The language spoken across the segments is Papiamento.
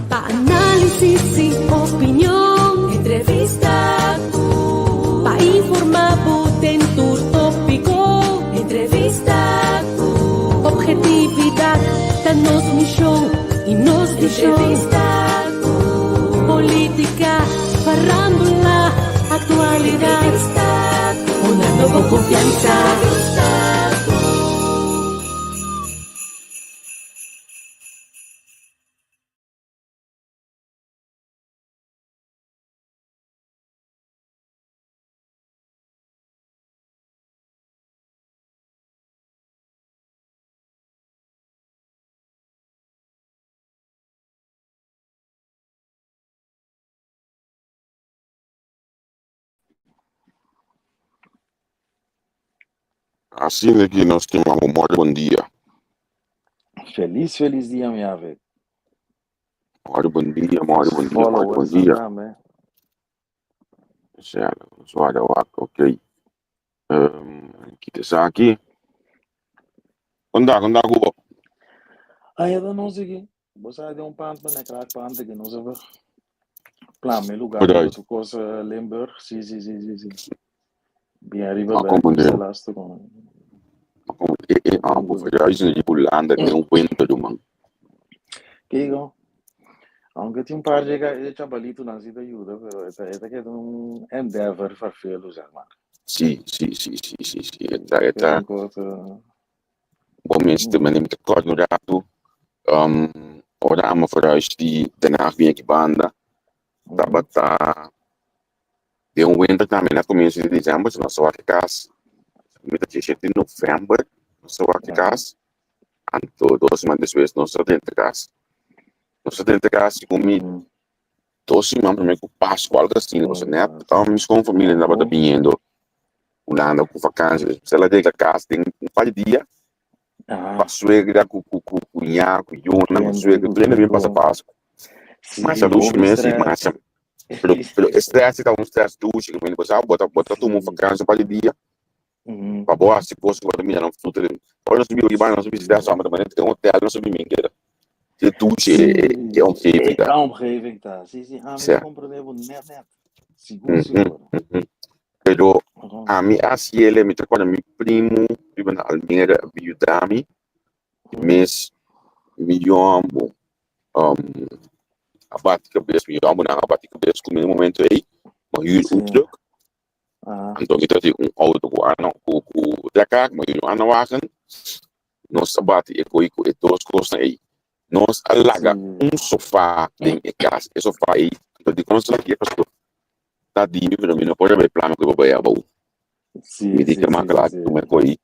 Pa análisis y opinion, entrevista cu. Pa informa bo den tur tópico, entrevista cu. Objetividad ta nos misión y nos visión. Entrevista cu. Política, farándula, actualidad. Entrevista cu. Una nuevo confianza. Entrevista cu. Asina ki nos stima bo bon dia. Feliz, feliz dia, mi ave. More bon dia, more bon dia, more bon Followers dia. tambe. Sea, suave wak, ok. Kita esaki. Konda, konda ku bo? Ay, ito no sige. Bo sa de un pand pa nek raak pand que no se plan mi lugar Vooruit. tu kos Limburg. Sí, sí, sí, sí, sí. Bien arriba Maar bij kom de meneer. laatste kon. Maar kom, ah, bo verhuizen di Hulanda den un winter, do man. Kiko, aunque tiene un par de chavalitos nan sí te ayuda, pero esta que es un endeavor farfelo, zeg maar. Sí. Eta, Que eta, un cosa. Bo mensen, men neemt kort no rato. Ora amo verhuisd di Den Haag bin aki banda. Tabata den un winter tambe na comienzo di december, so nos a wak cas. Mi ta 17 di november, nos a wak cas. Anto 2 siman despues nos a drenta cas. Nos a drenta cas y mi 2 siman prome cu Pascua, algo asina, o sea, net mi schoonfamilie tabata biniendo Hulanda cu vakantie. Dus el a yega cas den un par di dia. Pa suegra cu cuña, cu yiunan, cu suegra, tur hende bin pasa Pascua. Masha dushi mes y masha. Pero e stress ta un stress dushi, cu bo sa, bo ta tuma un vakantie un par di dia, pa bo haci cos cu bo ta mira nan fruta. Ora nos biba riba, nos visita sa, maar den hotel nos a biba keda. E dushi e omgeving ta. Ta. E omgeving ta. Sí, ami comprende net net. Sigur, sigur. Pero ami haciele, mi ta acorda mi primo biba na Almere a bin yuda mi, mes mi yombo a bati cabes, mi yombonan a bati cabes cu mi na e momento ey, mi a huur un truck, anto mi ta tin un auto cu ano cu trekker, mi a huur un aanwagen, nos a bati e coi cu e dos cosnan ey. Nos a laga un sofa den e cas, e sofa ey, anto dicon nos a laga e pasobra ta di mi, pero mi no por a bay plano cu bo bay abou. Mi di ke makala tuma e coi,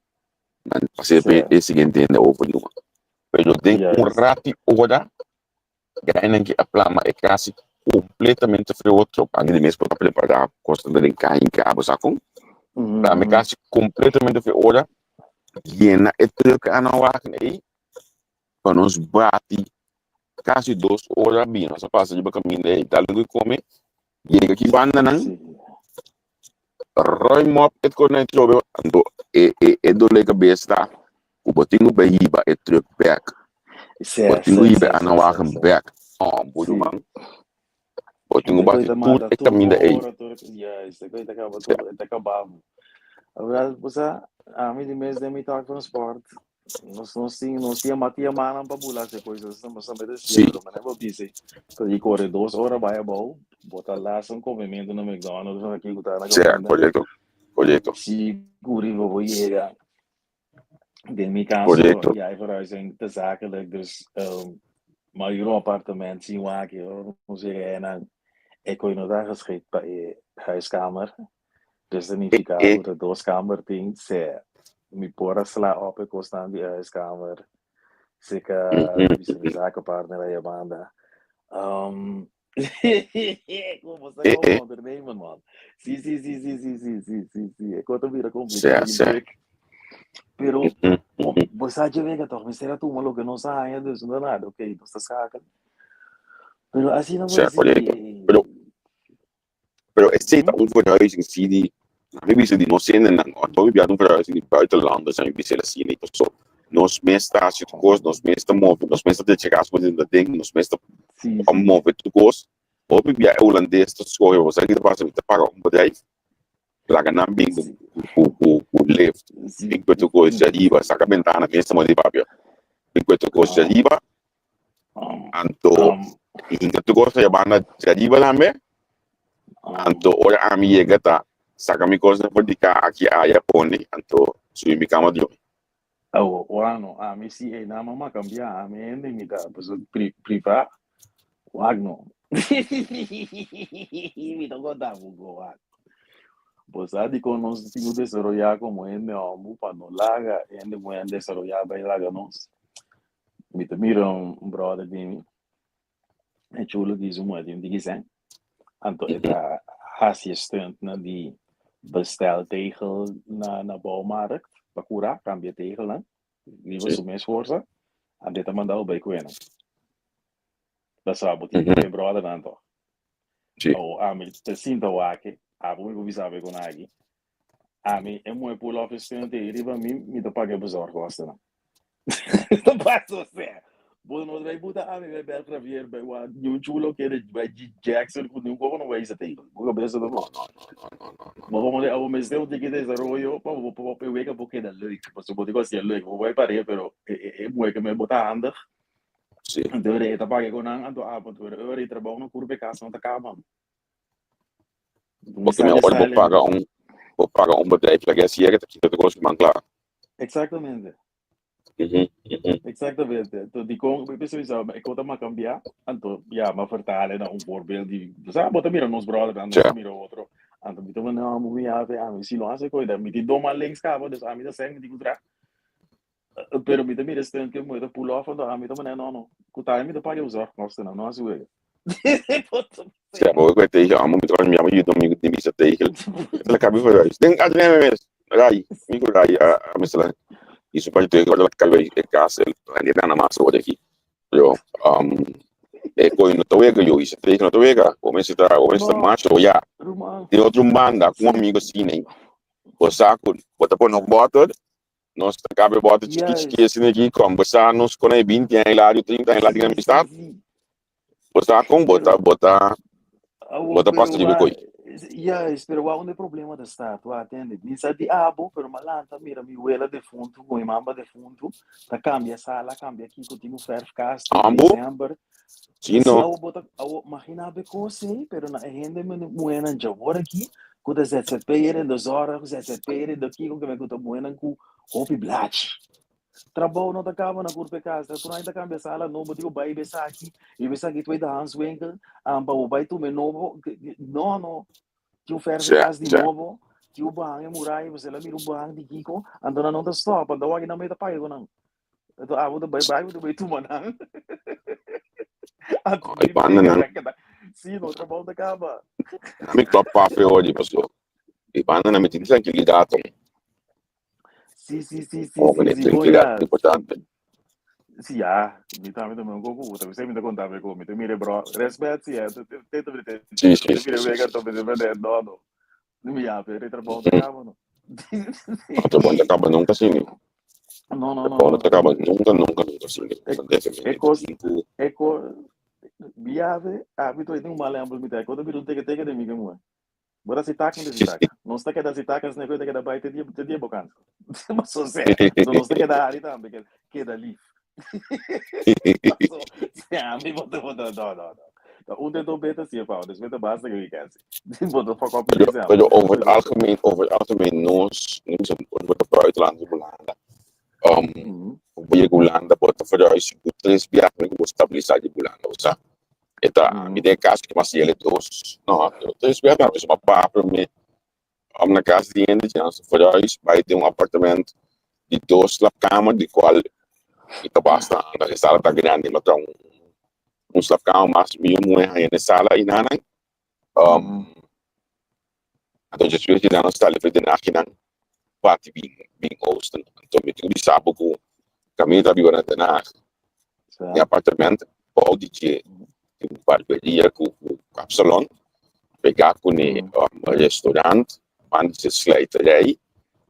nan pase pe e siguiente hende over numa. Pero den un rati ora, gainan ki a plama e casi completamente fri otro, antes di mes por a prepara cosnan den cainca, bo sa con? Plama e casi completamente fri ora, yena e truck aanwagen ey, pa nos bati casi 2 ora bin, nos a pasa riba caminda ey, tal cu come, yega aki bandanan, ruim op e konai trobe, anto e dolor cabeza ta cu bo tin cu bay hiba e truck back, bo tin cu hiba e aanwagen back, oh bo ruman, bo tin cu bati tur e caminda ey. Juist, e ta caba tur, e ta caba. Awor, bo sa, ami di mes den mi tak transport, nos tin matia manan pa bula se coisas, nos tambe ta siempre, pero bo bisa, ta di core 2 ora bay abou, bo ta last un comimento na McDonald's aki cu ta na caminda. Correcto. Sigur bo yega. Den mi caso, jij verhuizing te zakelijk, dus maar huur een appartement, zien we aquí, hoor. Zeggen, en dan, ik kon nog daar geschikt bij je huiskamer. Dus dat significa dat de dos kamer tin, se mi por a sla op e kosnan di huiskamer. Zeker, bisa mi zakenpartner aan je banda. Como está como ondernemen, man. Sí. Ik word weer complicado. Pero, bo sa je wega toch, mi tuma loke nos haya, dus no nada, oké, nos ta schakel. Pero asina Sí, correcto. Pero esey ta un verhuizing si di Mi bisa di nos hendenan, ora bo bia un verhuizing di buitenlanders, mi bisa el asina, i paso nos mes ta hasi tur kos, nos mes ta move, nos mes ta drecha kas ku ta den, nos mes ta move tur kos. Hopi bia e hulandes ta skohe, bo sa ki ta pasa, mi ta paga un bedrijf, laga nan bin ku lift, bin ku tur kos djariba, saka bentana, mes ta move di papia, bin ku tur kos djariba, anto hinka tur kos ta banda djariba tambe. Anto ora ami yega ta saka mi kosnan for di ka aki aya pone anto subi mi kama drumi. Awo, wano, ami si ei nan mama kambia, ami hende mi ta paso pri priva, wak no. Mi ta konta bo go wak. Bo sa dikon nos tin ku desaroyá komo hende hòmber pa no laga hende muhé desaroyá bai laga nos. Mi ta mira un bròder di mi. E chulo di su muhe tin tiki sen. Anto e ta hasi e stunt na di bestel tegel na na bouwmarkt pa kura, kambia tegelnan riba su mes forsa. Anto e ta manda bo bai ku enan. Pasobra bo tin ku e bròdernan tòg. Awo ami ta sinta wak, abo mi por bisa bo e kon aki. Ami e muhe pull off e stunt ei riba mi, mi ta paga e bezorgkostennan. Ta pasa osea. Bo no bai buta ami bai Belgravier bai wa niun chulo kere bai Jackson ku niun koko no bai isa tei. Bo kabesa ta No, no, no, no, no, no, no. Bo komo abo mester un tiki desaroyo pa bo pa e wega bo keda leuk. Pasobra bo tin ku hasié leuk. Bo bai parea pero e e e muhe ke me bo ta handig. Sí. Anto e ta paga ku nan anto abo anto ora e trabou no kurpa e kas no ta kaba. Porque mi ora bo paga un bo paga un bedrijf laga hasié ta kita tur kos ku man kla. Exactamente. Exactamente. Anto dikon mi pensa bisa e kos ta mas kambia, anto ya m'a vertale na un voorbeeld di sa bo ta mira nos brothernan, nos ta mira otro. Anto mi ta manda no mi yape ami si no hasi koida mi tin doma links kaba dus ami ta sèn mi tin ku tra. Pero mi ta mira stunt ke mi ta pull off anto ami ta manda no no ku ta mi ta paga e zorgkostennan no hasi wega. Sí, bo ku e tegel amo mi ta mi amo yuda mi di misa tegel. E la kabi verhuis. Den adreme mes. Rai, mi ku Rai a a misa y su pa tegel la kabi e kas el e nana mas ora aki. Pero um e koi no ta wega yo, isa tegel no ta wega. Bo mester ta, bo mester ta macho ya. Tin otro banda ku un amigo asina bo sa ku bo ta pone un bòter Nos ta kabe bòter chiki chiki asina aki, kòmbersá nos kon e binti aña largu, trinta aña largu di amistad. Bo sa kon bo ta, bo ta, bo ta pasa riba e koi. Juist, pero wak unda e problema ta sta, tu atende. Mi sa di abo, pero mi a lanta mira mi wela defuntu ku mi mama defuntu ta kambia sala, kambia kiko, tin un verf kas tin Ambo? december. Si Si no. awo bo ta, awo magina bo e kos ei, pero na e hende muhénan djawor aki ku ta ZZP'er in de zorg, ZZP'er in de kiko, ke men ku ta muhénan ku hopi blachi. Trabou no ta kaba na kurpa e kas, tur aña ta kambia sala nobo, digo bai besaki, i besaki tweedehandswinkel, pa bo bai tuma e nobo, no no, tin un verf e kas di nobo, tin un behang e muraya, bo a mira un behang di kiko, anto nan no ta stòp, anto awor nan mei ta paga ku nan. Anto abo ta bai bai, bo ta bai tuma nan. Anto Ai mi banda nan. Sí, no trabou ta kaba. Mi klop pape odi paso. E banda nan mi tin trankilidat. Sí, sí, sí, sí, Oh, sí, meneer, sí, bon, tranquilidad ja. importante. Sí, ja. Mi tambe tambe un poco gusta. Mi ta contame con mi te mire bro. Respect, sí, eh. Te te te te Sí, sí, te sí, mire sí, wega sí. to me te no, no. Mi ya, pero trabou ta kaba no. No, trabou ta kaba nunca sin mi. No, no, no, Trabou no no. ta kaba nunca, nunca, nunca sin mi. E cos, e cos, mi ya, a mi to un mal ejemplo mi ta, e cos ta bira un teke teke de mi que muhe. Bo ta si tak, mi ta si tak. Nos ta keda si tak, asina ku ta keda bai te dia, te dia bo kansa. Paso se, no nos ta keda hari tambe, keda, keda lief. Paso, se ami bo ta, bo ta, no, no, no. Ta un de do beta si e pao, despues ta basta ku weekend si. Bo ta fuck up Pero, mi pero over het algemeen, over het algemeen, nos, no bisa, ora bo ta buitenland di Hulanda, um, bo yega Hulanda, bo ta verhuis ku tres biaha ku bo stabilisa di Hulanda, bo sa. E ta, mi den caso ki mas yele dos, no, tres biaha tambe, so ma papia mi om na cas di hende, dje nan verhuis bai den un apartamento di dos slaapkamer, di cual mi ta basta anda, e sala ta grandi, ma ta un, un slaapkamer mas mi un muhe haña den sala einanan, um, anto despues di nan a sali for den akinan parti bin bin oosten. Anto mi tin ku bisa bo ku kaminda ta biba na Den Haag, den apartement bou di dje tin un barberia ku ku kapsalon pegá ku ne restaurant. Banda di slijterij,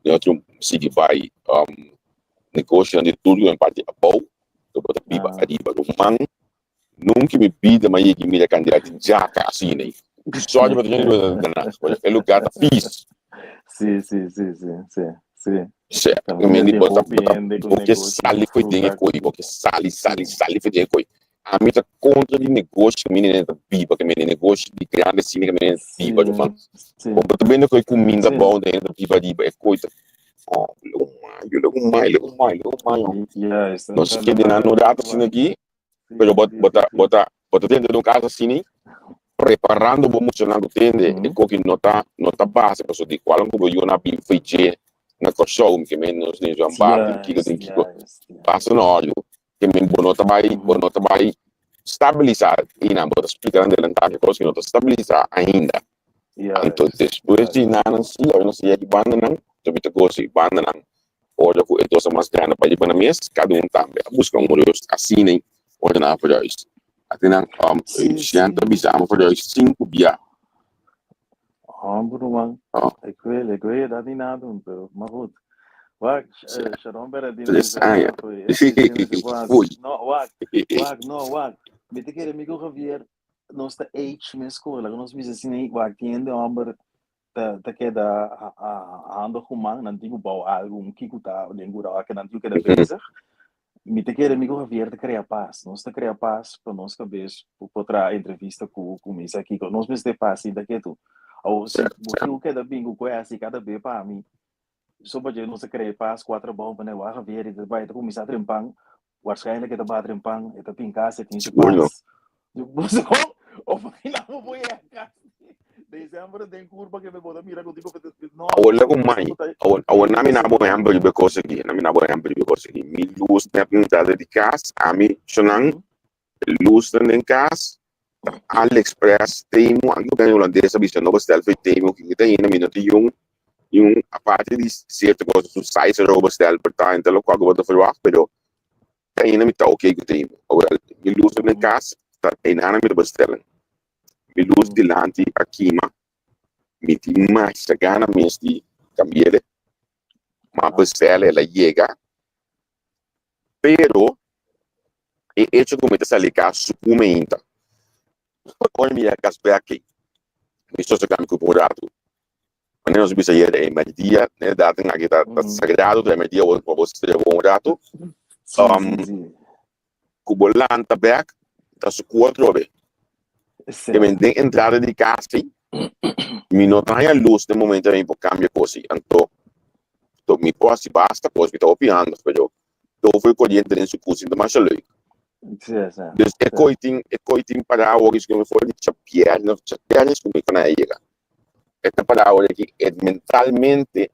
den otro sigui bai negoshonan di tur ku den parti abou, lo bo ta biba ariba. Ruman, nunka mi bida mi a yega mira kandidat di djaka asina. Sorry pa ta djaka, e lugar ta fis. Sí, sí, sí, sí, sí, sí. Sí, Kaminda mi tin bo ta hopi bo ta hende ku bo ke negoshi sali di fo'i den e fruta. koi, bo ke sali, sali, Sí. sali fo'i den e koi. Ami ta kontra di negoshi ku mi nene ta biba, ku mi negoshi di grandi asina ku mi nene ta biba. Sí, sí. Bo ta bende koi kuminda Sí. bou, hende ta biba riba e koi ta oh, loco mayo, loco mayo, loco mayo, loco mayo. Juist. Nos ke den nan rato asina aki, pero bo bo ta bo ta bo ta dentro di un kas asina, preparando bo muchanan ku tende e koki no ta no ta base pasobra di kual ku bo yuna a bin fo'i dje na Kòrsou, mi ke men nos den Juan Bart, den kiko den kiko, pasa na òrdu. Ke men bo no ta bai bo no ta bai stabilisá einan, bo ta splika nan delantá ke kos ku no ta stabilisá ainda. Anto despues di nan si ora nos a yega e bandanan, anto mi ta gosa e bandanan ora ku e dos a mas grandi bai riba nan mes, kada un tambe a buska un rust asina ora nan a verhuis. Atenan Lucien ta bisa amo verhuis sinku bia. Hombre, ruman. Ik wil, ik wil dat niet nadoen, pero maar goed. Wak, Sharon Berardino Tres bisa, aña. Foi, esse esse esse quase. Foei. No, wak, wak, no, wak. Mi te kere amigo Javier, nos ta age mes escola, nos bisa asina, wak, tin hende homber ta ta keda handig ku man, nan tin ku bou algo, un kiko ta den kura, ke nan tin ku keda bezig. Mi ta kere mi ku Javier ta krea pas. Nos ta krea pas pa nos kabes por por traha entrevista ku ku misa kiko. Nos mester pas sinta ketu. Awor si bo tin ku keda bin ku kwesti kada be pa mi, so pa dje nos ta krea pas ku a trabou pa wak Javier i ta bai ta kuminsá trempan, waarschijnlijk e ta baha trempan, e ta bin kas e tin su pas. Bo sa kon? Of na bo por yega kas December den kurpa ke bo ta mira ku tipo no. Awor lek un mai, awor awor na mi na bo ehempel riba e kos aki, na mi na bo ehempel riba e kos aki. Mi lus net entrada di kas, ami shonan lusnan den kas ta AliExpress, Temu, anto ku holandes a bisa no bestel for Temu, kiko ta hina mi no tin yun yun aparte di sierto kos su size ora bo bestel por ta enta lokual ku bo ta verwagt pero ta hina mi ta oke ku Temu. Awor mi lusnan den kas ta einana mi ta bestelen. Mi lus dilanti a kima, mi tin masha gana mes di cambi'e, ma bestel el a yega, pero e hecho cu mi ta sali cas sucu mi ainda. Ora mi yega cas bek ei, mi sosega mi cuerpo un rato, manera nos a bisa ayer e merdia, e datum aki ta sagrado, ta e merdia pa bo sosega un rato, ku bo lanta bek ta suku atrobe. Ke men den entrada di kas ei, mi no ta haña lus den momento ei mi por kambia kos ei. Anto to mi por hasi basta kos, mi ta hopi handig, pero tofu e koriente den suku sin ta masha leuk. Dus e koi tin e koi tin pará awor ku mi for di chapièrnè of chapièrnè ku mi kon a yega. E ta pará awor aki e mentalmente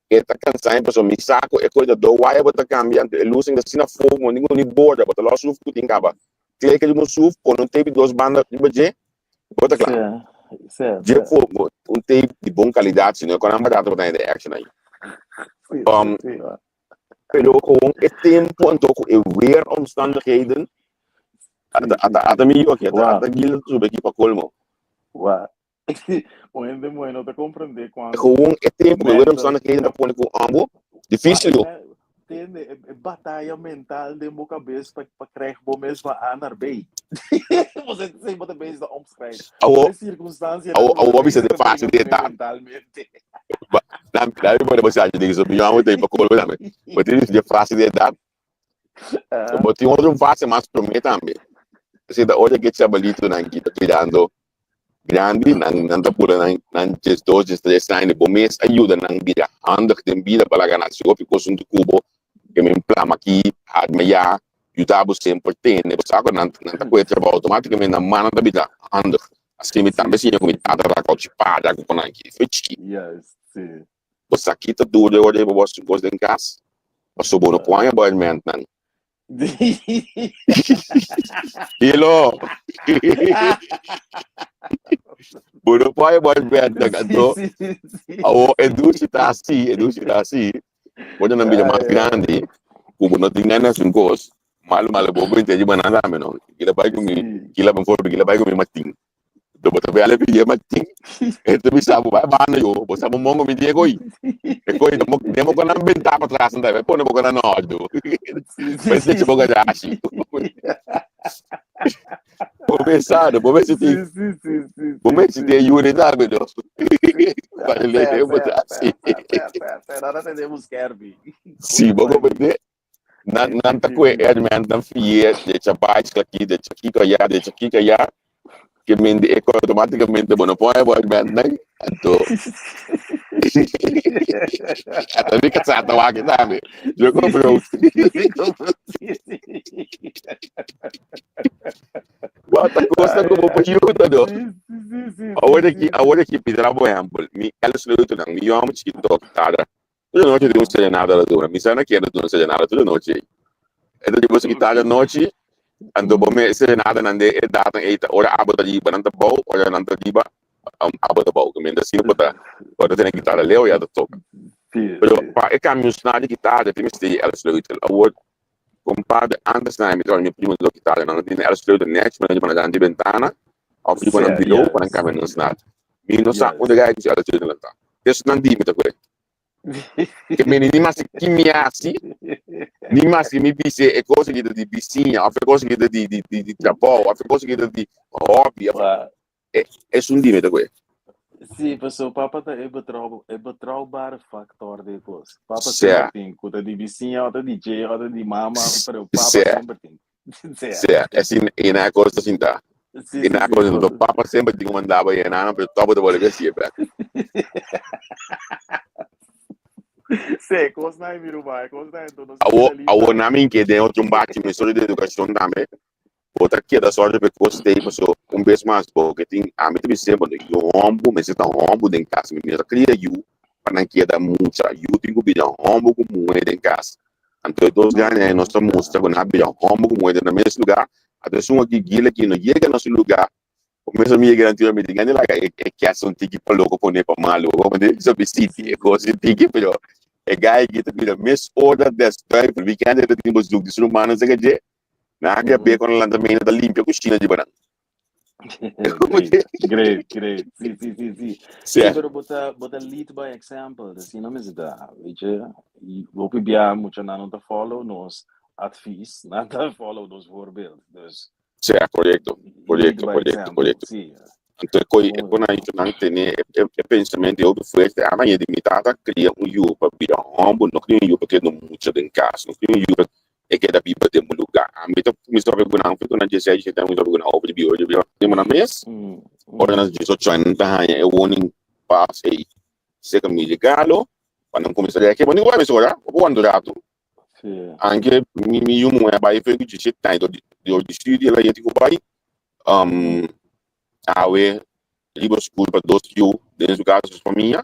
E ta kansa mi pasobra mi sa ku e kos ta do waya bo ta kambia anto e lus ta asina foku bo no tin ku ni borda bo ta los suf ku tin kaba klek riba un suf pone un tape di dos banda riba dje bo ta kla dje foku un tape di bon kalidat si no e konan barato bo ta haña den action ahi pero kon e tempu anto ku e weer omstandigheden ata ata ata mi yu aki ata ata gil ta subi aki pa kolmo. Un hende muhé no ta comprende cuanto Gewoon e tempo ku e mental omstandigheden ta pone ku ambo difícil yo. Tende e batalla mental den bo cabes pa pa krijg bo mes van A naar B. Bo sa si bo ta bezig ta omschrijven. Awo E circunstancia awo awo bo bisa de fase de edad. Mentalmente. Dame dame pone bo sa digo so mi amo te pa colmo dame. Bo tin de fase de edad. Bo tin otro fase mas prome tambe. Si ta ora ke chabalitonan ki ta cuidando grandi nan nan ta pura nan nan 12 13 aña bo mes a yuda nan bira handig den bida pa laga nan hasi hopi kos huntu ku bo ke men plama aki arma ya yuda bo semper tene bo sa ku nan nan ta kohe trabou automaticamente nan mannan ta bira handig asina mi tambe siña ku mi tata raka ochi para ku nan aki foi chikit bo sa ki ta dura ora bo hasi kos den kas pasobra bo no por haña bo hermentnan. Hilo. Bo no por haña hermentnan anto awor e dushi ta asi e dushi ta asi bo ta na bira mas grandi ku bo no tin gana hasi un kos malo malo bo por intende riba nan tambe no kila bai ku mi kila por kila bai ku mi matin. Do bo ta bel pidi matin. E ta bisa bo bai banda yo, bo sa bo mongo mi die koi. E koi no demo ko nan benta pa tras nta, bai pone bo na nordo. Bai stechi bo garashi. Bo pensado, bo mester tin, bo mester tin ayuda tambe no. Pa le bo ta así. Si, bo comprende? Nan, nan ta kue herment nan fier, de cha baiskla aki, de cha kiko allá, de cha kiko allá, ke mende e automáticamente bo no pone bo herment nan, anto ata mi kasá ta wak tambe. Yo compro. Wat a kosta ku bo por yuda do. Awor aki, awor aki, mi ta bo ehempel. Mi el sleutelnan, mi yòmber chikito tara. Tur anochi tin un serenata ta duna. Mi sa na ken ta duna serenata tur anochi ei. E ta riba su guitarra anochi, anto bo me serenata nan den e datan ei ta ora abo ta riba nan ta bou, ora nan ta riba abo ta bou. Mientras asina bo ta bo ta tene guitarra leu ya ta toka. Pero pa e cambia un snaar di guitarra tin mester di el sleutel. Awor compadre antes nan mi ta mi primo ta toka guitarra nan ta tene el sleutel nèchi pa nan riba di bentana of riba nan bureau pa nan cambia nan snaar. Mi no sa unda gai ku si el sleutel nan ta. Esnan di mi ta kue. Ke meni ni mas ki mi hasi, ni mas ki mi bise e cosa ki ta di bisiña, of e cosa ki ta di di di di trabou, of e cosa ki ta di hobby, of e esun di mi ta kue. Sí, paso papa ta e betrouw, e betrouwbare factor di e kos. Papa semper tin, ku ta di bisiña, o ta di dje, o ta di mama, pero papa semper tin. Sea, asin e na cosa sinta. E na cosa sinta. Papa semper tin mandaba e nana, pero topo te bolbe siempre. Sí, cos na mi ruba, cos na entonces. Awo, awo na min ke den otro bachi mi solo de educación tambe. Bota keda sorte pe cos tei paso un bes mas bo ke tin ami te bisa bo yu hombo mester ta hombo den cas mi ta cria yu pa nan keda mucha yu tin ku bira hombo ku muhe den cas. Anto e dos grandi ei nos ta mustra ku nan a bira hòmber ku muhé den nan mes lugá. Anto esun aki gil aki no yega na su lugá. Ku mes mi yega nan tira mi di gandi laga e e kèts un tiki pa loko pone pa malu. Bo mende bisa mi sinti e kos un tiki pero e gai aki ta bira mes ora des duivel. Wikènt e ta tin bezoek di su rumannan seka dje. Nan a kria beko nan lanta mena ta limpia kushina di banan. Great, great, great. Sí, sí, sí, sí. Sí, pero bota, bota lead by example. Así no me da, weet je. Hopi bia mucha nan no ta follow nos advies, nan ta follow nos voorbeeld. Dus Sí, correcto, lead correcto, by correcto, example. correcto. Sí. Anto e koi e kon a nan tene e e pensamentu hopi fuerte. Ama di mi tata kria un yu pa bira hòmber, no kria un yu pa keda mucha den kas, no kria un yu pa e keda biba den un lugá. Ami ta kuminsá papia ku nan, ku nan dieseis, diesete aña, kuminsá papia ku nan over di biba, over di biba. Den nan mes, ora nan 18 aña, nan ta haña e woning pas ei serka mi regalo, pa nan kuminsá rèk. Bo ni wak mesora, bo por wanta un ratu. Anke mi mi yu muhé a bai for ku 17 aña, dor di dor di studia el a yeti ku bai. Awe riba skul pa dos yu den su kas, su famia.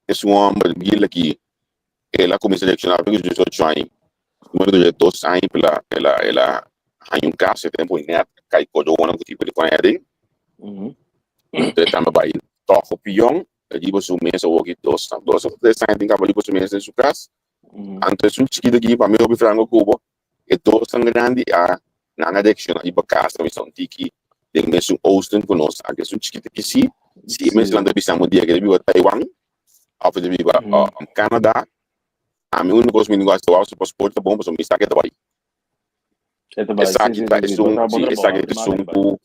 Esun hòmber Gil aki el a kuminsá reakshoná ku 18 aña. Número di dos aña el a el a el a haña un kas e tempu nèt kai korona ku tipo di kòne aden. Entonces e tambe bai tòg hopi yòn riba su mes awor ki dos dos òf tres aña tin kaba riba su mes den su kas. Anto esun chikitu aki pa mi hopi franko ku bo e dosnan grandi a nan a reakshoná riba kas ta bisa un tiki den mesun oosten ku nos aki esun chikitu aki si si e mes lanta bisa un dia ke ta biba Taiwan òf e ta biba Canada ami úniko kos mi tin ku hasi ta wak su pasport ta bon pasobra mi sa ke ta bai esaki ta esun si esaki ta esun ku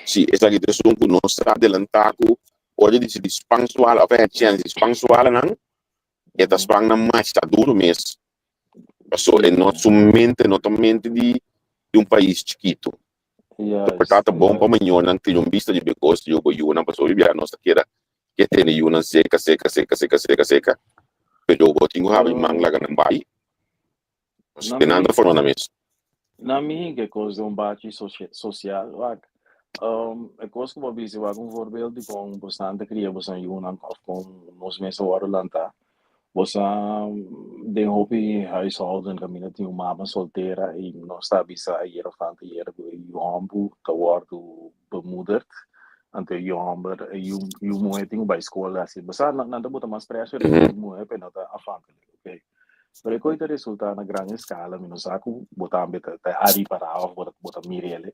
si esaki ta esun ku nos ta adelantá ku ora di disidi span su ala òf e chèns di span su alanan e ta span nan masha duru mes paso e no su mente no ta mente di di un pais chikitu. Por ta bon pa mayornan tin un bista riba e kos di bo yunan pasobra hopi bia nos ta keda ke tene yunan seka seka seka seka seka seka pero bo tin ku habri man laga nan bai pasobra nan ta forma nan mes. Na mi ke kos di un bachi sosial wak e kos ku bo a bisa wak un voorbeeld di kon bosnan ta kria bosan yunan òf kon nos mes a wòrdu lantá. Bo sa den hopi huishouden kaminda tin un mama soltera i nos ta bisa ayer of anteayer ku e yu hòmber ta wòrdu bemoederd. Anto e yu hòmber e yu yu muhé tin ku bai skol asi. Bo sa nan ta bota mas pressure riba e yu muhé pa e no ta afhankelijk, oké. Pero e kos ta resultá na gran eskala, mi no sa ku bo tambe ta ta a ripará òf bo ta bo ta mir'el.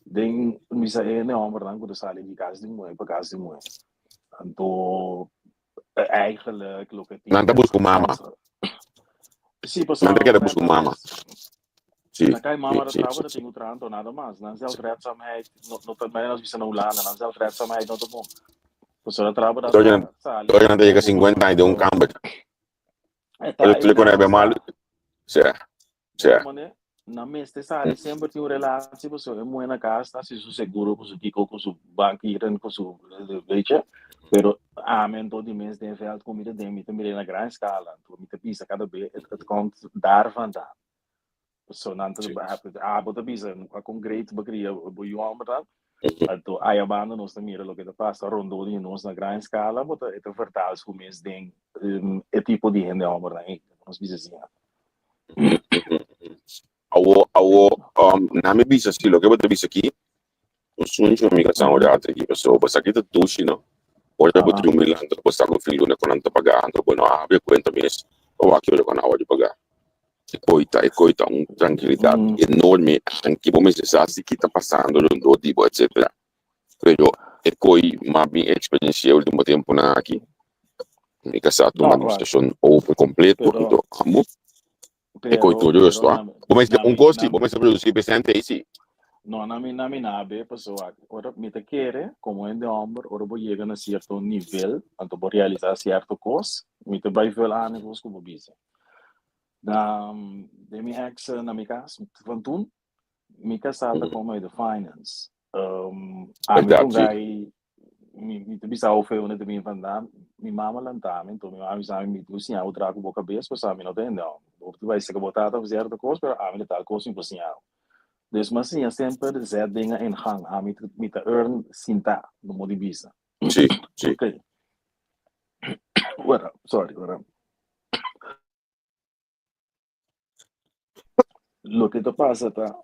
Den misa e hende hombernan ku ta sali di kas di muhé pa kas di muhé. Anto eigenlijk loke tin Nan ta buska un mama. Sí, Nan pasobra ta keda buska un mama. Sí, Na kai mama sí, ta sí, traha sí, ta sí. tin ku traha anto nada mas. Nan zelfredzaamheid no no ta manera nos bisa na Hulanda, nan zelfredzaamheid no ta bon. Pasobra traha ta Tòg nan sali tòg nan ta yega bo 50 mama aña den un anto kamber. e ta Pero e tuli ku nan nan no e sa. malu. Sí, sí. Mane, nan mester sali semper tin un relatie pasobra e muhé na kas ta hasi su seguro ku su kiko ku su bankieren ku su weet je. Pero ami anto di mes den veld ku mi ta den mi ta mira na gran eskala anto mi ta bisa kada be het het komt daar vandaan. So nan ta Sí. abo ta bisa kon great bo kria bo yu hòmber ta anto aya banda nos ta mira loke ta pasa rondó di nos na gran eskala bo ta e ta vertaal su mes den e tipo di hende hòmbernan ei nos bisa asina. Awo, awo, um, na mi bisa si loke bo ta bisa aki, un suncho mi ka san ora aki, pasobra bo sa ki ta dushi no. Ora bo drumi lanta bo sa ku fin luna ku nan ta paga, anto bo no habri kuenta mes pa wak ki ora ku nan a wòrdu paga. E koi ta, e koi ta un trankilidat enorme, anke bo mester sa si ki ta pasando rondó di bo etcetera. Pero e koi mas bin eksperensi'é ultimo tempunan aki, mi kasá tuma No, wak. administrashon over kompleto, Pero anto amo e koi pero tur pero rust, wak. na Bo mester na un mi kos si, na bo mester produsí presente ei si. No, na mi na mi nabe paso wak, ora mi ta kere komo hende hòmber ora bo yega na sierto nivel, anto bo realisá sierto kos, mi ta bai vul aan e kos ku bo bisa. Na den mi ex na mi kas van toen, Mi kasá ta kom uit de finance. Ami Berdad, ta un sí. guy, mi, mi ta bisa hoe veel ta bin vandaan. Mi mama lanta mi, enton mi mama bisa mi, mi tin ku siña bo traha ku bo kabes, pasobra mi no ta hende hòmber. Bo ta bai seka bo tata of sierto kos, pero ami ta tal kos mi por siña bo. Dus mi a siña semper zet dingen in gang. Ami ta, mi ta earn sintá, no mo di bisa. Sí, sí. Oké. Ora, sorry, ora. Loke ta pasa ta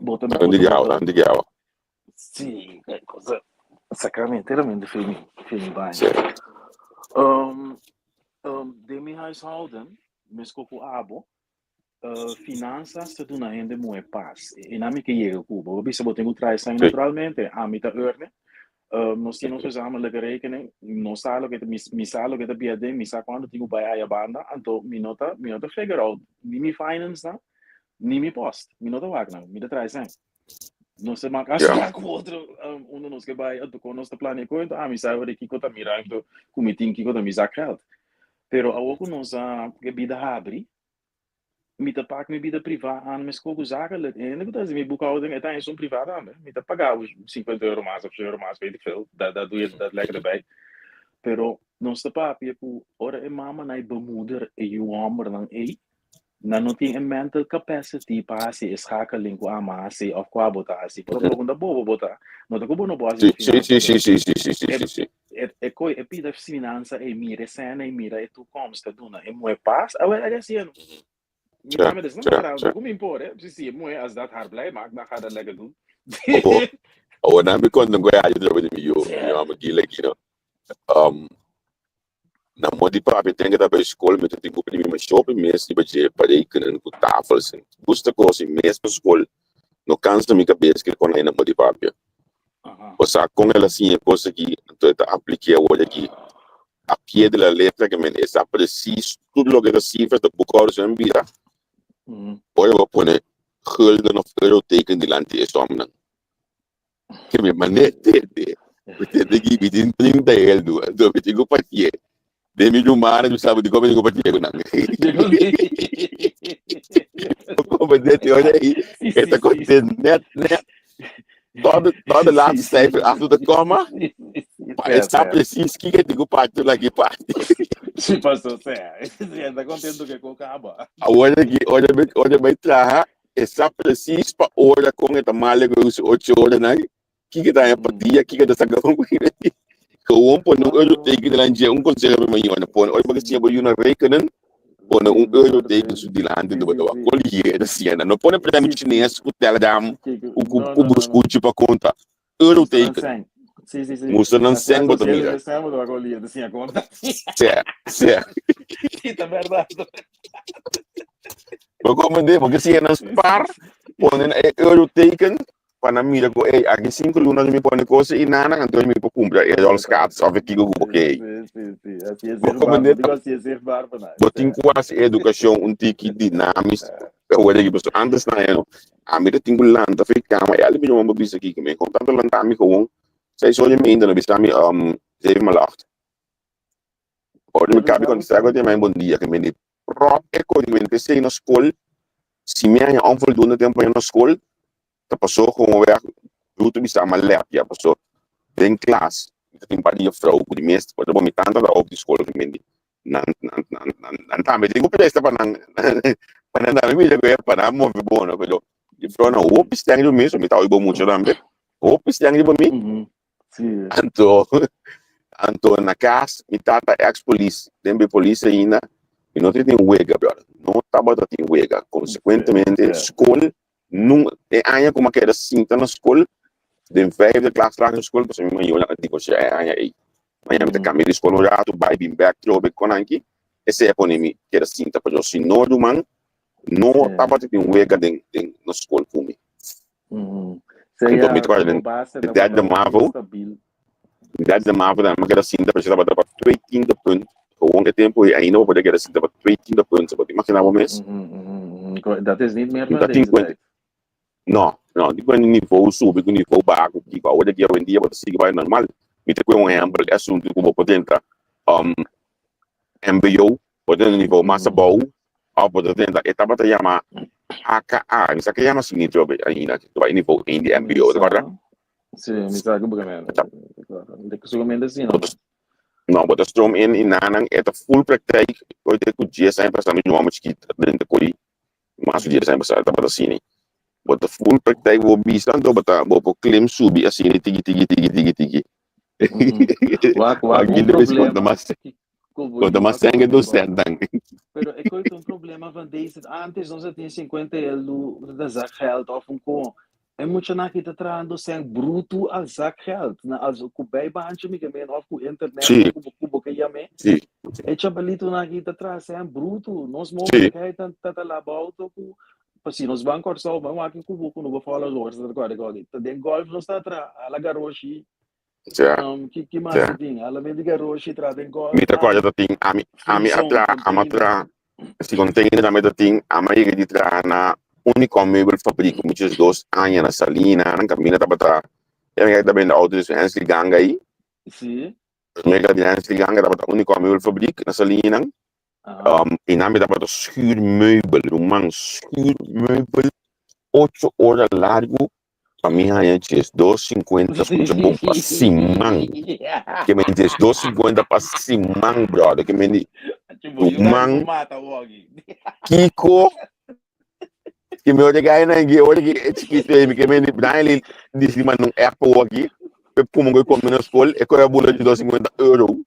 bo ta Nan bo di ta bo gawa, ta nan di gawa. sí, e cosa sacramenteramente fe mi fe mi baño. Sí. Um, um, den mi huishouden, mesko ku abo, Finanzas ta duna hende muhe pas. E na mi ke yega ku bo. Bo bisa bo tin ku traha esaki naturalmente. Ami ta earne. Nos tin nos gezamenlijke rekening. Nos sa loke ta, mi sa loke ta bia den, mi sa kuantu tin ku bai aya banda. Anto mi no ta, mi no ta figure out ni mi finance nan, ni mi post. Mi no ta wak nan. Mi ta traha esaki. Nos ta mak afspraak ku otro, unda nos ke bai, anto kon nos ta plania ku, anto ami sa ora kiko ta mi ruimte ku mi tin, kiko ta mi zakgeld. Pero awor ku nos a, ku e bida habri, Mi ta pak mi bida privá aan meskó ku zakelijk. E hende ku ta hasi mi boekhouding e ta esun privá tambe. Mi ta paga bo 50 euro mas of 100 euro mas, weet ik veel. Dat dat doe je dat lekker erbij. Pero nos ta papia ku ora e mamanan i bemoeder e yu hòmbernan ei, nan no tin e mental capacity pa hasi e schakeling ku ama hasi òf ku abo ta hasi. Por ejemplo, ku ta bobo bo ta, no ta ku bo no por hasi bo Sí, sí, finansa, sí, pero sí, sí, sí, sí, e sí, sí. E e koi e pida finansa ei mira e sena ei mira e toekomst ta duna e muhe pas awel a haciendo. Mi Ja, mame des ja, mara ja. ku mi por eh si si e muhe as dat haar blij maakt dan ga dat lekker doen. Oho, awor nan mi konta un koe aña trobe di mi yu, mi mama Gila aki no. Um, na mo di papia ten ke ta bai skol mi ta tin ku primi masha hopi mes riba dje pa rekenen ku tafels en gusta kos i mes pa skol no kansa mi kabes ke kon ai na mo di papia. Bo sa kon el a siña e kos aki, anto e ta aplik'é awor aki a pie de la letra ke men e sa presis tur loke ta sifra ta boekhouder su en bira ora bo pone gulden of euro teken dilanti e somnan. Ke mi manera tende, mi tende ki mi tin 30 heldu, anto mi tin ku patie. Den mi rumannan mi sabi dikon mi tin ku patie ku nan. Comprende te ora ei e ta konte net net tot de tot de laatste cijfer achter de komma pa e sa precies kiko e tin ku parti la ki parti. Sí, pastor, sea. E ta contento ke ko kaba. Awor aki ora mi ora mi traha e sa precies pa ora kon e ta male ku e usa ocho oranan Kiko ta haña pa dia, kiko ta saka un Gewoon pone un euro teken dilanti dje, un conseho pa mi mayornan, pone ora bo ke siña bo yunan rekenen, pone un euro teken su dilanti anto bo ta wak kol hie e ta siña nan. No pone premio chines ku telegram ku ku ku buskuchi pa konta. Euro teken. Mustra nan sèn bo ta mira. Sè, sè. Bo komprende? Bo ke siña nan spar. Pone na e euroteken pa nan mira ku ey aki sinku luna mi pone kos i nana anto mi por kumpra e rolschaats of e kiko ku bo ke ey. Sí, sí, sí. Así es Bo zichtbaar. comprende? Digo, así es zichtbaar pa nan. Bo tin ku hasi edukashon un tiki dinamis awor aki pasobra antes nan no ami ta tin ku lanta for e kama i algu mi bo bisa kiko mi kon tantu lanta mi kowon seis ora i meinta no bisa mi zeven maal acht. Ora mi kabi kontestá ku e bon dia ke mi di pròp e kódigo mi p'esei na skol si mi haña onvoldoende tempu na skol ta pasó gewoonweg bruto bisa mi a lèpia pasó den klas mi ta tin un par di jufrou ku di mes por mi tanta ta op di skol ku mi di nan nan nan nan nan tambe tin ku presta pa nan pa nan tambe mira ku e pa nan move bon no pero jufrounan hopi streng riba mi so mi ta oibo mucho tambe hopi streng riba mi. Sí. Anto, anto na cas, mi tata ex polis, den be polis ainda, mi no tin wega, brother. No tabata tin wega. Consecuentemente, school, nun, e aña cu mi a keda sinta na school, den vijfde klas lagere school, pasobra mi mayornan a divorcia e aña ey. Mañana mi ta cambia di school un rato, bay bin bek trobe con anki, esey a pone mi keda sinta, pasobra si no ruman, no tabata tin wega den, den, na school cu mi. Anto mi ta kòrda den derde mavo, derde mavo mi a keda sinta pasobra tabata pa twee tiende punt. Gewoon e tempu ei ainda bo por a keda sinta pa twee tiende punt. Bo ta imaginá bo mes? Dat is niet meer van deze tijd. No, no, di ku nivo subi ku nivo baha ku kiko. Awor di awendia bo ta sigui bai normal. Mi ta kue un ehèmpel e asuntu ku bo por drenta mbo, bo ta drenta nivo mas abou òf bo ta drenta e tabata yama AKA, mi sa ke yama así ni trobe ainda, ta bai nivo één di mbo, ta kòrda? Sí, mi sa ke bo ke mende. Solamente así no. No, bo ta stroom in i nanan e ta full praktijk, koe te ku dies aña pasá mi ñomo chikit a drenta koi mas ku dies aña pasá tabata asini. Bo ta full praktijk bo bisa anto bo ta bo por klim subi asini tiki tiki tiki tiki tiki. Wak, wak, un problema. Konta mas sèn ke docentnan. Pero e koe ta un problema van deze. Antes nos a tin 50 eldu de zakgeld of un ko. E muchanan aki ta trahando sèn brutu al zakgeld. Na als ku bijbaantje mi ke men of ku internet Sí. ku ku bo ke yam'é. Sí. E chabalitonan aki ta traha sèn brutu. Nos mogelijkheid ta ta ta laba auto ku pa si nos ban Kòrsou ban wak ku bo ku no bo fola lor sa ta kòrda kòrda. Ta den golf nos ta traha ala garoshi. Ja. Ki ki mas Ja. ta tin? Ala medio garoshi traha den golf. Mi ta kòrda ta tin ami ami a Free zone, traha ami a container. traha si container tambe ta tin ami a yega di traha na Unicom Meubelfabriek muchos dos aña na Salina nan kaminda tabata ya mi ta bende auto di Hensley Ganga ei. Sí. Mega di Hensley Ganga tabata Unicom Meubelfabriek na Salina. Aha. I nan mi tabata schuurmeubel ruman schuurmeubel ocho ora largu Pa mi haña djes dos sinkuenta skucha bon pa siman. Ke men djes dos sinkuenta pa siman, brother. Ke men di, ruman, kiko? Ke mi ora ke na ke ora ke e chikitu ei, mi ke men di, Brian li disi di manda un app pa woki, pe kuma ku e kome na skol, e kohe a bula di dos sinkuenta euro.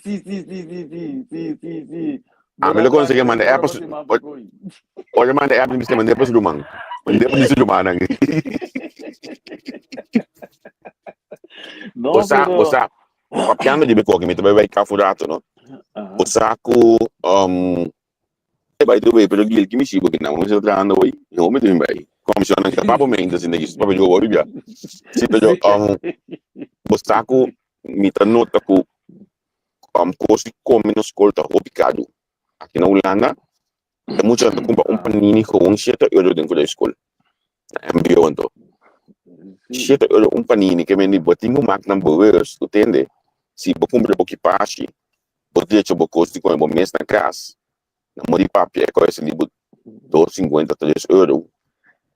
Sí, sí, sí, sí, sí, sí, sí, sí. Ami lo konsegui manda app pa Ora manda app mi bisa mand'é pa su ruman. Mand'é pa di su rumannan. No, Bo sa, bo pero sa, papiando di mi koki, mi ta bai bai kaf un rato, no? Aha. Bo sa ku, um, e bai the way, pero Gil, ki mishi bo kinan? Bo ta trahando hoy? No, mi ta bin bai. Komisionnan ki ta papo mente sin aki, papia yo hopi bia. Si, pero, um, bo sa ku mi ta nota ku, um, kos di kome na skol ta hopi karu. Aki na Hulanda, e muchanan ta kumpra un panini gewoon shete euro den ku skol. Na MBO anto. Shete euro un panini ke men di bo tin ku mak nan bewust, bo tende? Si bo kumpra bo kipashi, bo drecha bo kos di kome bo mes na kas, na modi papia e kos di bo dos sinkuenta, tres euro.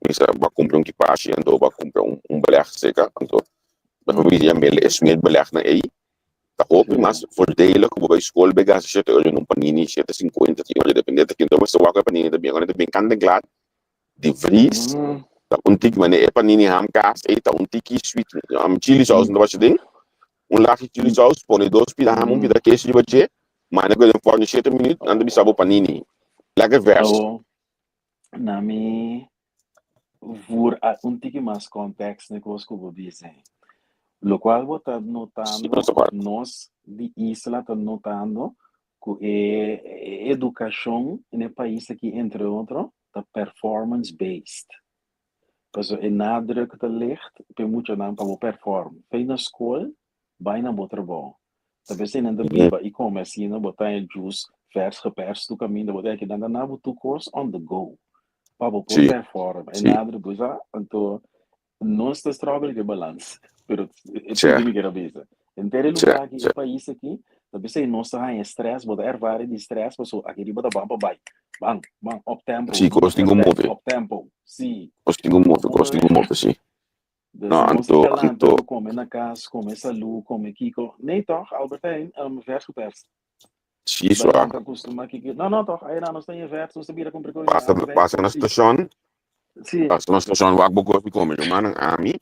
Misa bo a kumpra un kipashi anto bo a kumpra un beleg seka anto bo ta bisa ya mele e smeerbelegnan ei. Ta hopi mas voordelig ku bo bai skol bai gasta shete euro na un panini, shete sinkuenta tin ora depende ta kin. Mester wak ku e panini ta bien. Ora ta bien kant en klar di vries ta un tiki manera e panini ham kaas ei ta un tiki sweet chili saus no ta basha den un laki chili saus pone dos pida ham un pida kesh riba dje manda ku den forno shete minüt nan ta bisa bo panini lekker vers. Na mi Voor a un tiki mas context na e cos cu bo bisa ei. Locual bo ta notando, of nos di isla ta notando, cu e educacion na e pais aki entre otro ta performance based. Paso e nadruk ta licht p'e muchanan pa bo perform. Fei na skol, bai na bo trabou. Ta bes nan ta biba i kome asina, bo ta haña juice vers gepers tur kaminda, bo ta haña kinan ta na bo tur kos on the go pa bo por perform. E nadruk bo sa, anto nos ta struggle ku e balans, pero e punto mi kier a bisa. Henter e lugar aki, e pais aki, ta p'esei nos ta haña stress, bo ta ervare di stress pasobra aki riba ta ban pa bai, ban, ban, up tempo, Sí, kos tin ku move. up tempo, sí. Kos tin ku move, kos tin ku move, sí. Dus No, nos ta anto, kalanta anto. ku kome na kas, kome salú, kome kiko. Nee tòg, Albert Heijn, vers gepers. Sí, swa. Bai ta kustumá kiko. No, no tòg, ayera nos ta in vers, nos ta bira kumpra kos na Pasa, Albert Heijn. pasa na Sí. stashon, Sí. pasa na stashon wak bo kos di kome. Rumannan, ami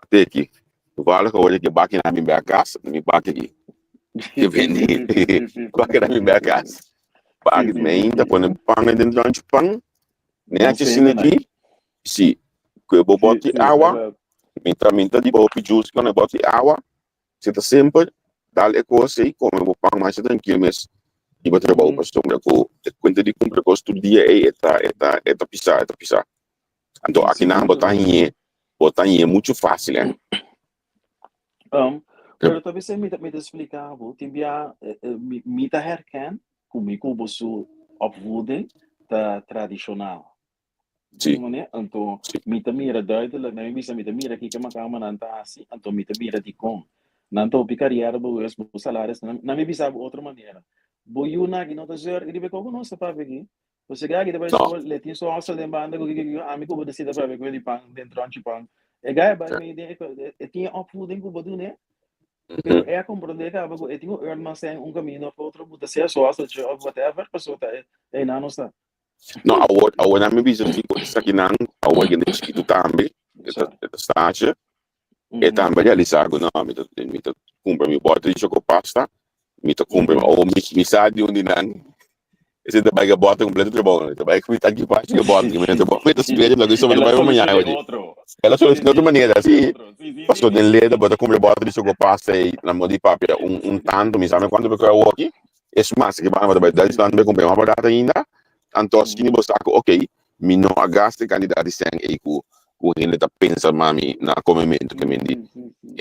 a teki. Toevallig awor e baki na mi bek kas, mi baki aki. Ke bini, baki na mi bek kas. Baki mi ainda pone pan den dronchi pan. Ne haci asina aki, si, ku e bo boti awa, mi ta mi ta di bo hopi juice ku e boti awa, si ta simpel, dal e kos ei, kome bo pan masha trankil mes riba trabou, pasobra ku e kuenta di kumpra kos tur dia ei e ta e ta e ta pisa e ta pisa. Anto akinan bo ta hañ'é bo ta hañ'é muchu fásil eh. Pero ta bisa mi ta mi ta splika bo, tin bia mi mi ta herken ku mi ku bo su opvoeding ta tradishonal. Sí. Mane? Anto mi ta mira duidelijk, na mi bisa mi ta mira kiko makamanan ta hasi, anto mi ta mira dikon. Nan ta hopi kariera bewust, bo salaris, na mi bisa bo otro manera. Bo yunan aki no ta zeur riba e koko nos ta papia aki. Pasobra e gai aki ta bai No. skol, le tin su hostel den banda ku kiko kiko, ami ku bo ta sinta papia ku e di pan den tronchi pan. E gai a bai mei den e, e tin e opvoeding ku bo dun'e, Pero e a comprende caba cu e tin un earn mas en un camino of otro, bu ta sea su hosteltje of whatever, pasobra ta e einan nos ta. No, awor, awor nan mi bisa si cu esakinan, awor hende chikitu tambe, e ta, e ta stage, e tambe a realisa cu no, mi ta, mi ta cumpra mi boter di chocopasta, mi ta cumpra, awor mi, mi sa di un di nan, Ese ta bai gabòt kompleto trabou. E ta bai ku mitad ki parti gabòt. Mi ta trabou. Mi ta spera loke soba ta bai pa mañana oye. El a soluciona otro manera, si. Paso den leda bo ta kumpra bòt di sokopasta ei na modo di papia un un tanto mi sa kuantu bo kue awoki. Es mas ki banda bo ta bai Duitsland bo kumpra mas barato ainda. Anto asina bo sa ku okey mi no a gasta e kantidat di sèn ei ku ku hende ta pensa mami na komementu ke men di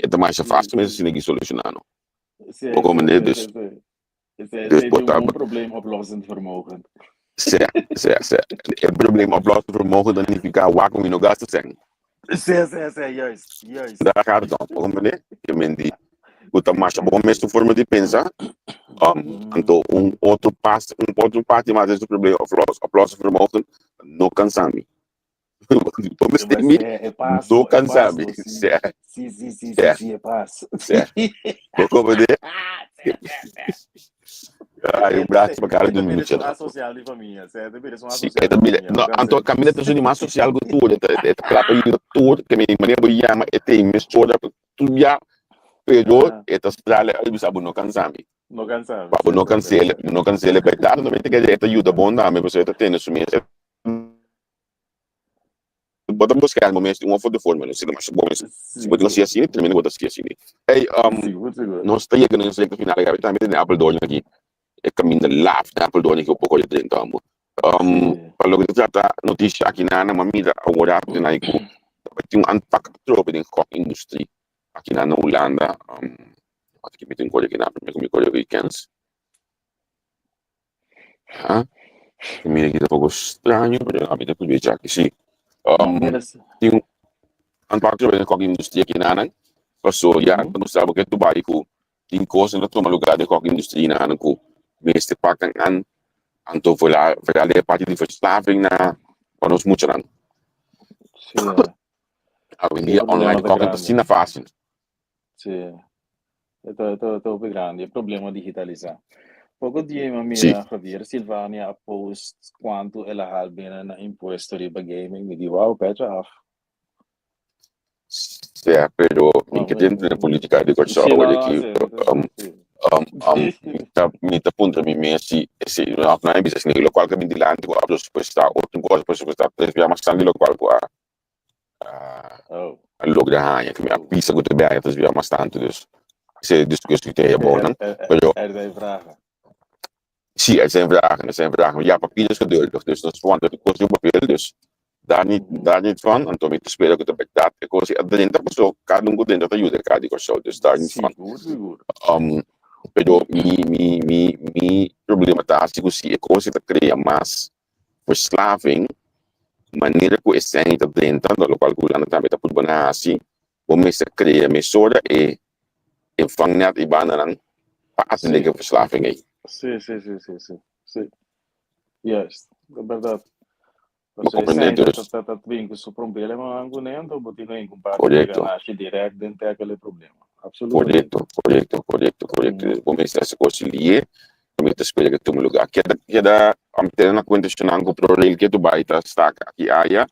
e ta masha fásil mes asina ki soluciona no. Bo komprende? Dus Esei Dus esei bo tin ta un bon probleemoplossend vermogen. Sea, sea, sea. E probleemoplossend vermogen ta nifiká wak mi no gasta sèn. Sea, sea, sea, juist, juist. Daar gaat het om. Bo comprende? Ke men di ku ta masha bon mes tu forma di pensa. Anto un otro pas, un otro parti mas den su probleemoplossend vermogen no kansa mi. Bo mester mi E paso, no e kansa mi. paso, sí. Sea, Sí, sí, sí, sí, sea, sí, e paso. sea. Bo comprende? Sí, sí, sí. Ay, un brazo pa cada E ta di bira mucha. su asocial di famia. Sí, e ta bira su Sí, asocial e ta di bira, famia. no, anto caminda ta su di mas social ku tur, e ta, e ta kla pa yuda tur, ke mi manera bo yama e te mes ora tur ya, pero e ta strale ay bisa bo no kansa mi. No kansa mi, Pa bo sí, no sí, sí, kansele, sí. bo no kansele bai tarde, no mester kere e ta yuda bon tambe, pasobra e ta tene su mes. Bo ta busca algo mes di un of otro forma, no si ta masha bon mes. Si bo tin hasi asina, tremendo bo ta hasi asina. Ey, Sigur, sigur. nos ta yega na nos recta final, Gaby, tambe tene Apeldoorn aki. E caminda laf den Apeldoorn aki un poco di drenta amo. Pa loke ta trata noticia aki na nan, m'a mira awor rato den ai cu tabatin un aanpak atrobe den gok industrie aki na na Hulanda. Wak aki mi tin kore aki na prome cu mi kore weekends. Ha? Mira aquí ta poco straño, pero a mi ta aprovecha aki sí. Tin un aanpak atrobe den gok industrie aki na nan. Paso ya nos sa bo ke Dubai cu tin cosnan ta tuma lugar den gok industrie na nan cu mester pakan an anto vooral vooral den e parti di verslaving na pa nos muchanan. Sí. Awendia E problema online ta gokken ta grandi. asina fácil. Sí. E ta, e ta, e ta hopi grandi, e problema digitalisá. Poko dia mi a Sí. mira Javier Silvania a post kuantu el a hal binnen na impuesto riba gaming. Mi di, wow, petje af. Sea, pero mi ke dentro den politica di Kòrsou Sí, no, awor no, aki, sí, sí. mi ta, mi ta puntra mi mes si esei, no, no a bisa esei, lokual ku a bin dilanti ku a presupuestá otro kos, presupuestá tres bia mas tantu di lokual ku a Oh. a logra haña, ku mi a bisa ku ta bin haña tres bia mas tantu, dus esei discussión ku tin abou nan, pero Er zijn vragen. Sí, er zijn vragen, er zijn vragen. Ja, papier is geduldig, dus nos wanta di kos di un papel, dus Daar niet, daar niet van. Anto mi ta spera ku ta bèrdat e kos ei a drenta paso kada un ku drenta ta yuda e kara di Kòrsou, dus daar niet van. Sigur, sigur. Pero mi mi mi mi problema ta hasi ku si e kos ei ta krea mas verslaving, manera ku e sèn ta drenta, lokual ku Hulanda tambe ta purba na hasi, bo mester krea mesora e e vangnet i bandanan pa atendé ku e verslaving ei. Sí, sí, sí, sí, sí, sí. Juist, ta bèrdat. Bo Pasobra comprende? esei ta Dus, ta ta bin ku su problemanan kuné, anto bo tin ku parti di Korekto. ganashi dirèkt den tèkel e problema. Absolutamente. Korekto, korekto, korekto, korekto. Dus bo mester hasi kos lié, bo mester spera ku tuma lugá. Keda, keda tene na kuenta esnan ku ProRail ke tu bai ta staka aki aya.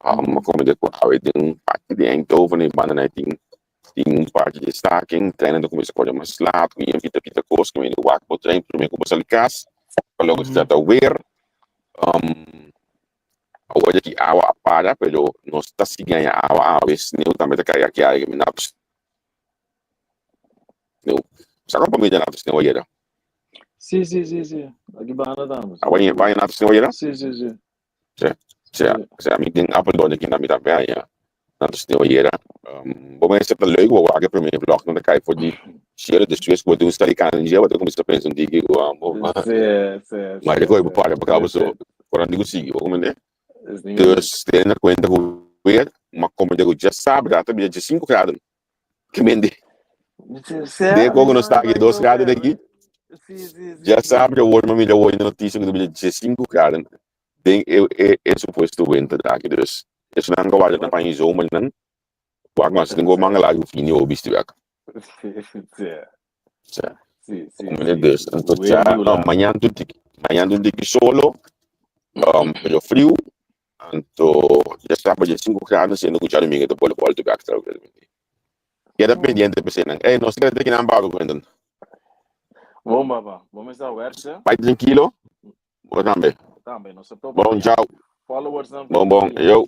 Bo komende ku awe den un parti di Eindhoven e banda nan tin tin un parti di staking, treinen ta kuminsá kore mas lat, ku yen pita pita kos, ku mende wak bo trein promé ku bo sali kas, pa loke ta trata weer. Awor aki awa a para, pero nos ta sigui haña awa awe, sneu tambe ta kai aki aya, mi natu sneu. Sa kon pa mi ta natu sneu ayera? Sí, sí, sí, sí. Aki banda tambe, sí. Awe bo haña natu sneu ayera? Sí, sí, sí. Sí, sí, sí, ami den Apeldoorn aki na mi tambe haña natu sneu ayera. Bo mester ta leuk, bo wak e prome vlog nan ta kai for di cielo, despues ku bo tin un sali kana dje, bo ta kuminsa pensa un tiki ku bo Sí, sí, ma sí, de koe bo sí. para pa kaba Sí, so ora di ku sigui, bo komprende? es ni leuk. Dus tene na kuenta ku weer, ma komprende ku djasabra ta bira 15 graden, ke mende Sí, de mi koe ku nos no ta aki no 2 graden ver. aki, Sí, sí, sí, sí. djasabra awor mi a mira awor den notisia ku ta bira 15 graden den e e e supuesto winter aki, dus esnan ku a warda na paña zomernan wak mas tin ku manga largu fini o bisti wak. Sí, sí. Sí. Sí, sí, Como sí. dus, anto Weer ya di mañan Hulanda. tu tiki, mañan tu tiki solo, pero friu, anto ya estaba ya 5 graden, siendo ku djadumingu ta bolbe bolbe bek trankilamente. Keda pendiente pa eseinan. Ey, nos ta keda kinan Pablo Quentin. Bon, papa. Bo mester werkse. Bai trankilo. Bo tambe. Tambe, nos ta topa Bon, mañana. chao. Followers nan Bon, bon. feliz dia. Yo.